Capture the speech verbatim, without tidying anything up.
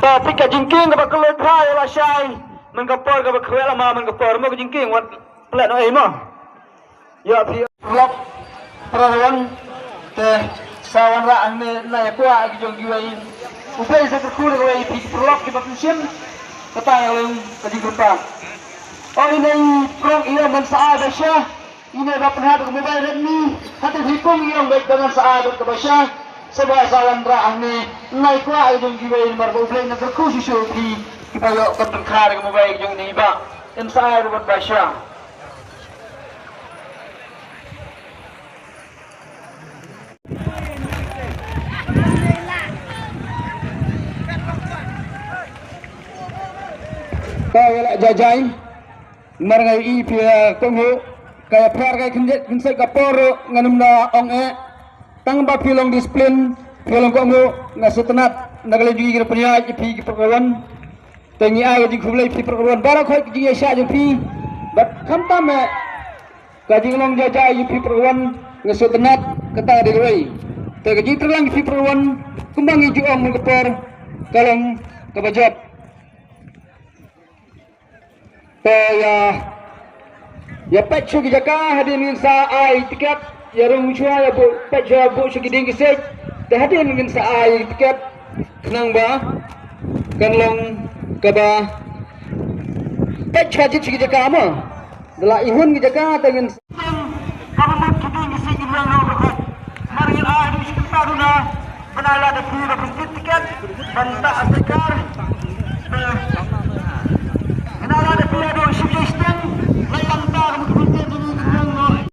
Phi ka jingkieng kaba kylluid pha ïa lashai man ka por kaba khreh lama man ka por mo ka jingkieng wat plet noh ei mo. Ïa phi paralok para wan te sa wanrah hangne na ïa kwah ki jong kiwei. U Blei sa kyrkhu da kawei phi ki paralok kiba pynshim. Kata ïa long ka jingkyrpad. O ine i prong ïa man sa ai ba sha. Ine ba pynhap ka mobile Redmi. Hata phi pung ïa ong bad ba ngan sa ai bad kaba sha. Sa ba sa wanrah hangne na ïa kwah ki jong kiwei namar ba U Blei na kyrkhu shisha phi kiba ïoh ka tyngkha da ka mobile ki jong ine i ba. Yn sa ai ruh bad ba sha. Ka ïa la jajai. Mar nga ïohi phi ïa kohnguh ka ïa phar ka khyndiat khynset ka por ruh ngan ym da ong eh. Tang ba phi long discipline phi long kohnguh nga sngewtynnat na ka liang jong ngi ki pynïaid ïa phi ki paralok. Te ngi ai ka jingkhublei phi paralok baroh khoit ka jingïaishah jong phi. Bad khamtam eh ka jinglong jajai ïa phi paralok nga sngewtynnat kata dei kawei. Te ka jingtreilang ïa phi paralok kumba ngi ju ong mynta ka por ka long kaba jop. Te ïa ïa peit shuh ki jaka hadien ngin sa ai tiket ïa rung shuwa ïa buh peit shuwa buh shuh ki dieng ki siej. Te hadien ngin sa ai tiket khnang ba kan long kaba peit shuwa jied shuh ki jaka mo. Da la ihun ki jaka te ngin sa ka ba mut ki dieng ki siej ki long long. Mar ngin ai hadien shuh ki jaka duna. Ban ai lad da phi da pynjied tiket ban ta a tiket.